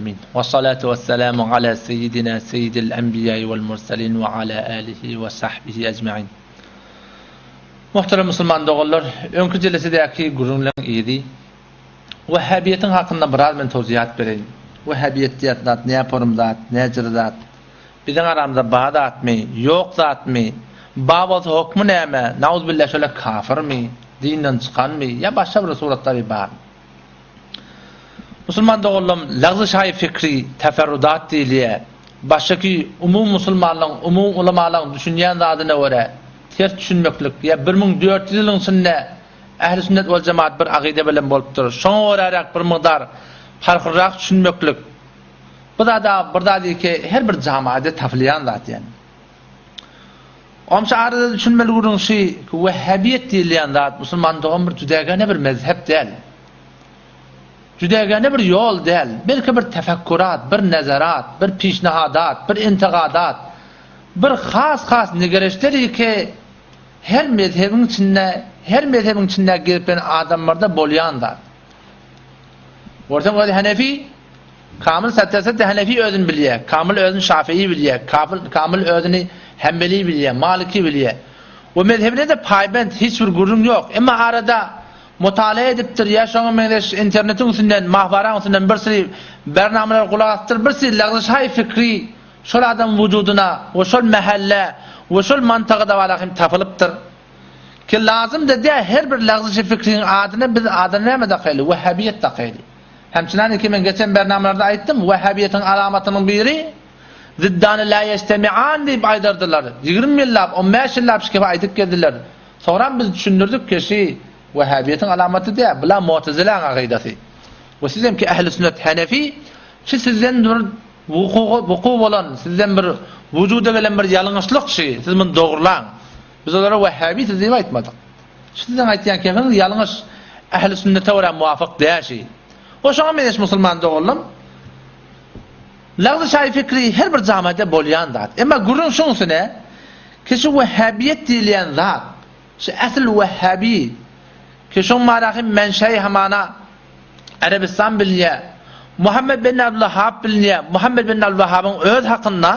alemin. We salatu we selamu ala seyyidina seyyidil enbiýai wal murselin we ala alihi we sahbihi ecmaîn. Muhterem musulman doganlar, öňki jelesedäki gürrüňleň yzy Wehhabiýetiň hakynda biraz men towzihat bereýin. Wehhabiýet diýen zat näporum zat, näjir zat? Biziň aramyzda ba zatmy, ýok zatmy? Ba bolsa hokmy näme? Nauzbillah şöyle kafyrmy, dinden çykanmy ýa başga bir suratlary barmy? Musulman doganlarym, lagzy şaýy fikri, teferrudat diýilýär. Başdaky umumy musulmanlaryň, umumy ulamalaryň düşünýän zadyna görä, ters düşünmeklik ýa 1400 ýylyň içinde ähli sünnet wal jemaat bir agyda bilen bolupdyr. Şoňa göräräk bir mygdar parhlyrak düşünmeklik. Bu zada bir zat ki her bir jamaada tapylýan zat ýani. Omça arada düşünmeli gürrüň şy, wehhabiýet diýilýän zat musulman dogan bir jüdägäne bir mezhep däl. Jüdägäne bir ýol däl. Belki bir tefekkurat, bir nezerat, bir pişnahadat, bir intigadat, bir has-has nigereşler ki her mezhebiň içinde, her mezhebiň içinde girip bilen adamlarda bolýan zat. Görseň özi Hanefi, Kamil satdasa Hanefi özüni bilýär, Kamil özüni Şafii bilýär, Kamil özüni Hanbeli bilýär, Maliki bilýär. We mezhebine de paýbent hiç bir gürrüň ýok. Emma arada mutala edipdir ýa şoňa meňzeş internetiň üstünden, mahbaraň üstünden bir sürü bernamalar gulak asypdyr, bir sürü lagzyşaý fikri şol adamyň wujudyna we şol mähelle we şol mantagada wala hem tapylypdyr. Ki lazym da dä her bir lagzyşy fikriň adyna biz adyna näme dakaýly? Wehhabiýet dakaýly. Hemçinan ki men geçen bernamalarda aýtdym, wehhabiýetiň alamatynyň biri ziddany la ýeştemian diýip aýdardylar. 20 ýyllap, 15 ýyllap şu kebi aýdyp geldiler. Soňram biz düşündirdik ki şi wehhabiýetiň alamaty dä, bula mu'tazilaň akydasy. We siz hem ki ehli sünnet hanefi, şi sizden bir wukuga wuku bolan, sizden bir wujuda gelen bir ýalňyşlyk şi, siz muny dogrulaň. Biz olara wehhabi siz diýip aýtmadyk. Şu siziň aýtýan kefiňiz ýalňyş, ähli sünnete görä muwafyk däl şi. O şoňa meňzeş musulman doganlarym. Lagzy şaýy fikri her bir jamada bolýan zat. Emma gürrüň şuň üstüne, ki şu wehhabiýet diýilýän zat, şu äsl wehhabi, ki şoň marahy menşei hamana Arabistan bilinýär, Muhammed bin Abdulwahhab bilinýär, Muhammed bin Abdulwahhabyň öz hakynda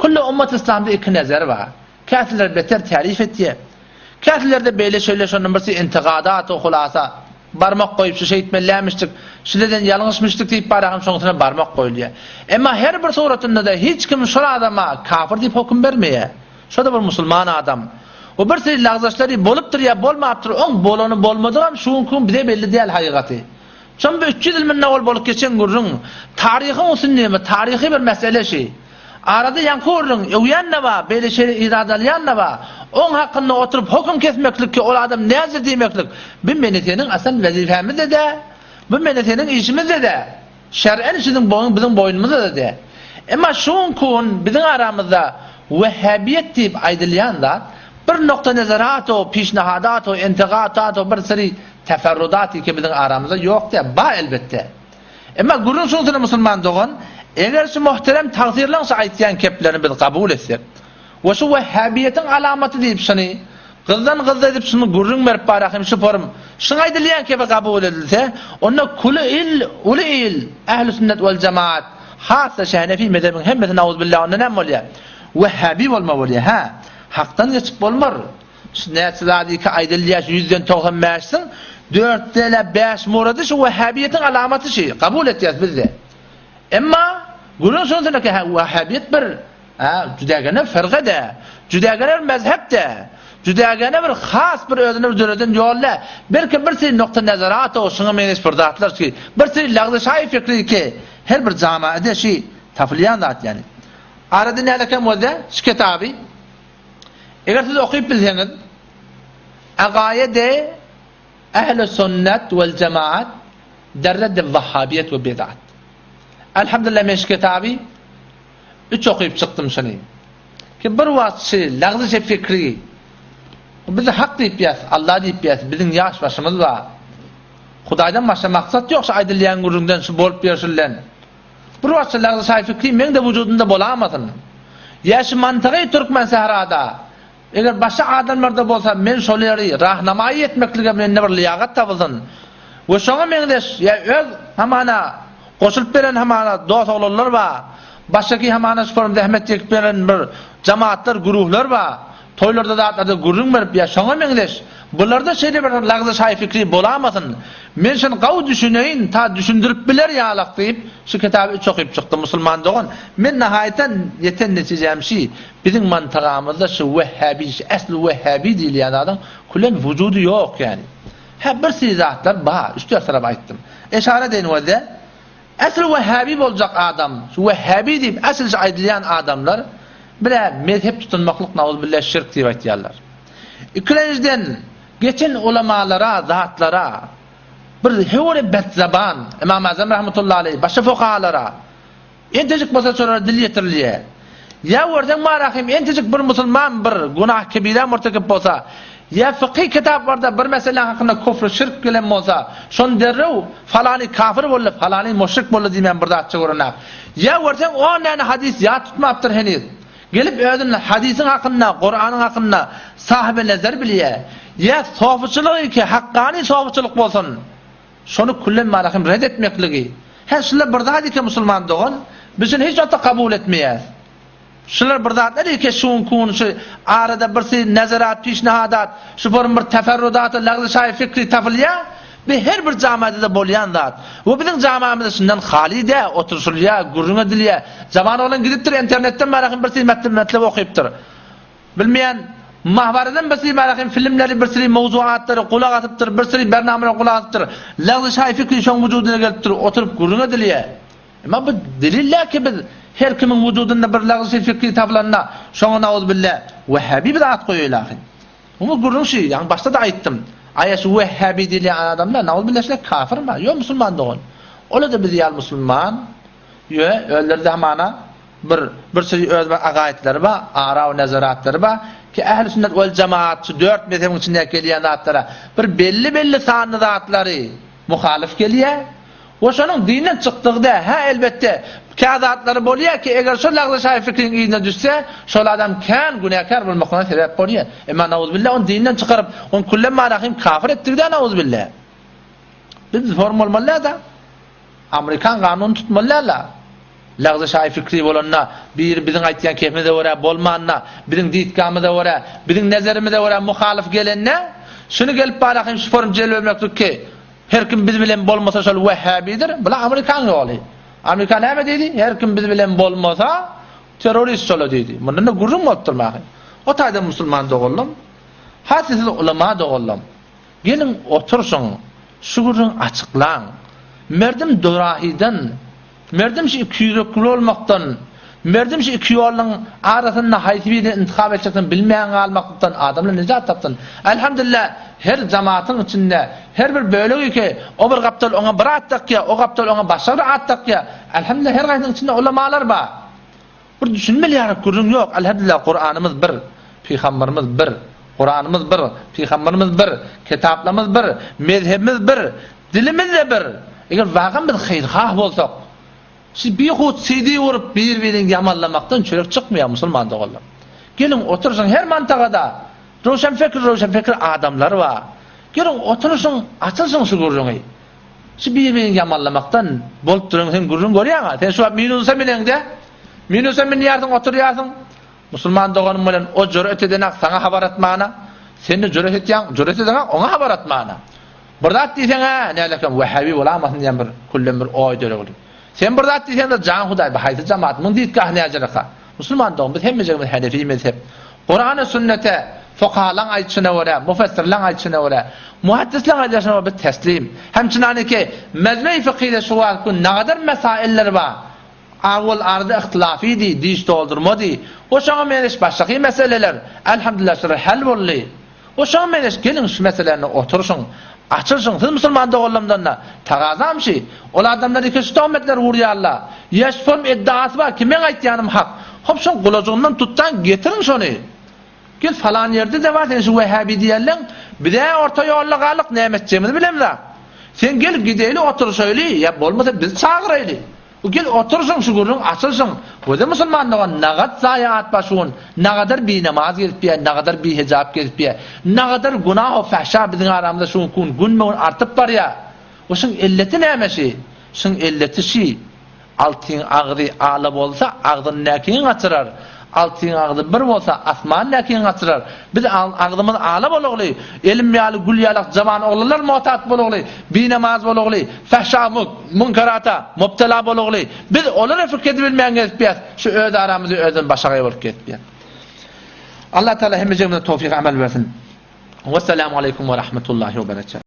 külli ummat islamda iki nezer bar. Käsiler beter tärif etýär. Käsilerde beýle-şeýle şondan birsi intigadat we hulasa, barmak goýup şu şeýtmeliämişdik, şileden ýalňyşmyşdyk diýip baragam şoň üstüne barmak goýulýar. Emma her bir suratynda-da hiç kim şol adama kafir diýip hokum bermeýär. Şo-da bir musulman adam. We bir seri lagzaşlary bolupdyr ýa bolmapdyr, oň bolany bolmadygam şu günki gün bize belli däl hakykaty. Şon bir 300 ýyl mundan owal bolup geçen gürrüň. Taryhyň üstünde taryhy bir mesele şi. Arada ýaňky gürrüň, öwýän-de bar, beýle şeýle irad alýan-da bar. Oň hakynda oturyp höküm kesmeklik ki ol adam näzir diýmeklik, bu meni seniň asal wezipemiz-de dä, bu meni seniň işimiz-de dä. Şer'en siziň boýun biziň boýnumyzda-da dä. Emma şu günki gün biziň aramyzda wehhabiýet diýip aýdylýan zat bir nokta nezerato, pişnahadato, intigadato, bir syry teferrudat ki biziň aramyzda ýok dä, bar elbetde. Emma gürrüň şunsuna musulman dogan, eger şu muhterem tagsyrylaň şu aýtýan keplerini biz kabul etsek we şu wehhabiýetiň alamaty diýip şuny gyzdan gyzda edip şuny gürrüň berip barahym şu forum şuň aýdylýan kebi kabul edilse, onda kuly il, uly il, ähli sünnet wal jemaat, hassa şu henefi mezhebiň hemmesi nauzbillah onda näme bolýar? Wehhabi bolma bolýar. Hä, hakdan geçip bolmar. Şu näçe zat iki aýdylýar, şu ýüzden 90 bäşsiň, dörtde ile bäş murady şu wehhabiýetiň alamaty şu, kabul etýäs biz-de. Emma gürrüň şonda ki, wehhabiýet bir, ha, jüdägene firga de, jüdägene bir mezhep de, jüdägene bir has bir özüne bir döreden ýol de. Belki bir seri nokta nezarat o şuňa meňzeş bir zatlar ki, bir seri lagzy şaý fikri ki, her bir jamaada şu tapylýan zat ýani. Arada nälekem bolsa, şu kitaby Eger siz okyp bilseňiz, Agaýede Ähli sünnet wel jemaat der reddi wahhabiýet we bidat. Elhamdülillah men şu kitaby üç okyp çykdym şuny. Ki bir wagt şu lagzy fikri biz hak diýip ýas, Allah diýip ýas, biziň ýaş başymyz bar. Hudaýdan başga maksat ýok şu aýdylýan gürrüňden, şu bolup ýörşünden. Bir wagtça lagzy şaý fikri meň-de wujudymda bolamasyn. Ýa şu mantygy türkmen sährada, eger başga adamlarda bolsa men şol ýeri rahnamaýy etmeklige mende bir lyýagat tapylsyn we şoňa meňzeş ýa öz hamana. Goşulyp beren hamana dos oglanlar bar. Başdaky hamana şu forum zähmet çekip beren bir jamaatlar, güruhlar bar. Toýlarda zatlarda gürrüň berip ýa şoňa meňzeş. Bularda şeýle bir lagzy şaý fikri bolamasyn. Men şony gawy düşüneýin, ta düşündirip biler ýalak diýip, şu kitaby üç okyp çykdym musulman dogan. Men nahaýatan ýeten netijäm şi, biziň mantagamyzda şu wehhabi, şu esli wehhabi diýilýän zadyň külen wujudy ýok ýani. Hä bir sili zatlar bar, üç-dört tarap aýtdym. Eşara edeýin weze, esl wehhabi boljak adam, şu wehhabi diýip esl şu aýdylýan adamlar bir-ä mezhep tutunmaklyk nauzubilla şirk diýip aýtýarlar. Ikilenjiden geçen ulamalara, zatlara bir höwre betzaban, Ymam Azam rahmetullahi aleýh, başga fukahalara, Entejik bolsa şolara dil ýetirilýär. Ýa görseň marahym entejik bir musulman bir günah kebirä murtekip bolsa, ýa fykhy kitaplarda bir mesele hakynda kufr şirk gelen bolsa, şony derrew falany kafir boldy, falany muşrik boldy diýmän bir zatça görenak. Ýa görseň on däne hadys ýat tutmapdyr heniz. Gelip özüni hadysyň hakynda, Kuranyň hakynda sahyby nezer bilýär. Ýa sofuçylygy ki hakkany sofuçylyk bolsun. Şony küllen marahym red etmekligi. Hä şular bir zat eken musulman dogan, biz şuny hiç wagtda kabul etmeýäs. Şular bir zatlar eken şuň kun şu arada birsi nezerat pişnahadat şu form bir teferrudat lagzy şaý fikri tapylýa bi her bir jamaada bolýan zat. We biziň jamamyzda şundan haly dä oturşylýa gürrüň edilýä. Jawan oglan gidipdir internetden marahym birsi metlep okypdyr. Bilmeýän, Mahwaradan bir sürü marakim filmleri, bir sürü mowzuatlary gulak asypdyr, bir sürü bernamalara gulak asypdyr. Lagzy şaý fikri şoň wujudyna gelipdir, oturyp gürrüň edilýär. Emma bu delil däl ki biz her kimiň wujudynda bir lagzy şaý fikri tapylanda şoňa nauzubilla wehhabi biz at goýaýly ahy. Muňa gürrüň şu, ýaňy başda-da aýtdym. Aýa şu wehhabi diýilýän adamlar nauzubilla şular kafirmi? Ýok musulman dogan. Olar-da biz ýaly musulman. Ýö, özleri-de hamana Bir, bir sürü öz bir agaýytlary bar, ara we nezeratlary bar, ki ähli sünnet wel jemaat şu dört mezhebiň içindäki gelýän zatlara bir belli-belli sanly zatlary muhalyf gelýär. We şonuň dinden çykdygy däl. Hä, elbetde, kä zatlary bolýar ki, eger şol lagly şaýy fikriň yzyna düşse, şol adam kän günäkär bolmaklygyna sebäp bolýar. Emma nauzubilla ony dinden çykaryp, ony küllen marahym kafir etdigi däl nauzubilla. Biz form bolmaly däl-de. Amerikan kanuny tutmaly däl-ä. Lagzy şaýy fikri bolanda, biri biziň aýtýan kepimize görä bolmanda, biziň ditgamyza görä, biziň nezerimize görä muhalyf gelende, şuny gelip barahym şu forum jelbemeklik ki, her kim biz bilen bolmasa şol wehhabidir, bula amerikan ýoly. Amerika näme diýdi? Her kim biz bilen bolmasa terrorist şola diýdi. Mundan da gürrüň bolup durmagy. O taýdan musulman doganlam, has siz ulama doganlam. Geliň oturşyň, şu gürrüňi açyklaň. Merdim durahydan, merdim şu ikiýürekli bolmakdan, merdim şu iki ýoluň arasynda haýsy birini intihap etjekdigini bilmän galmaklykdan adamlar nejat tapsyn. Elhamdülillah, her jamatyň içinde her bir bölegi ki, o bir gapdal oňa bir at dakýar, o gapdal oňa başga bir at dakýar. Elhamdülillah, her gaýsynyň içinde ulamalar bar. Bir düşünmeli ýaly gürrüň ýok. Elhamdülillah Kuranymyz bir, Pygamberimiz bir. Kuranymyz bir, Pygamberimiz bir, kitaplarymyz bir, mezhebimiz bir, dilimiz-de bir. Eger wagan biz haýyrhah bolsak, şu bihut CD urup bir-birini ýamanlamakdan çörek çykmaýar musulman doganlar. Geliň oturyşyň her mantagada röwşen fikir röwşen fikir adamlar bar. Geliň oturyşyň açylyşyň şu gürrüňi. Şu bir-birini ýamanlamakdan bolup duran sen gürrüň görýäň-a. Sen şu wagt minusa mineňde, minusa minýärsiň, oturýarsyň. Musulman doganym bilen o jüret edenak saňa habar atmana, sen-de jüret etýäň, jüret edenak oňa habar atmana. Bir zat diýseň-ä, nälekem wehhabi bolamasyn diýen bir küllem bir oý döregli. Sen bir zat diýseň-de jan Hudaý, bu haýsy jamaat, muň ditgahy näjereka? Musulman dogan, biz hemmejigimiz hanefi mezhep. Kurana sünnete, fukahalaň aýdyşyna görä, mufessirleň aýdyşyna görä, muhaddislaň aýdyşyna görä biz teslim. Hemçinaniki mezheb-i fykyhda şu wagt gün nagadar mesailler bar. Awwal arada yhtylafydy, diş doldurmady. O şoňa meňzeş başgaky meseleler, elhamdülillah şular hal boldy. O şoňa meňzeş geliň şu meseläni oturyşyň, açylyşyň. Siz musulman doganlarymdan-da tagazam şi, ol adamlar iki şu töhmetleri urýarlar. Ýa şu form iddiasy bar ki meň aýtýanym hak. Hop şoň gulajygyndan tutsaň getiriň şony. Gel falan ýerde-de bar sen şu wehhabi diýenleň, biz-ä orta ýolda galdyk näme etjegimizi bilemzok. Sen gel gideýli oturyşaýly ýa bolmasa bizi çagyraýly. Gel oturşyň şu gürrüň açylşyň. Göze musulman dogan nagat zaýaat bar şu gün. Nagadar binamaz gezip ýa, nagadar bihejap gezip ýa. Nagadar günah we fahşa biziň aramyzda şu gün günbe gün artyp barýa. We şuň illeti näme şi? Şuň elleti şi, Altyň agzy ala bolsa, agzyndakyny gaçyrar. Altyň agzy bir bolsa, asmandakyny gaçyrar. Biz agzymyz ala bolagly, elim ýaly gül ýalak jawan oglanlar muhtat bolagly, binamaz bolagly, fahşa munkarata mubtela bolagly. Biz olara fikir edibilmän gezipýäs, şu öz aramyzda özden başagaý bolup gezipýäs. Allah Taala hemmejigimize towfyk amal bersin. Wessalamu aleýkum we rahmetullahi we berekatuh.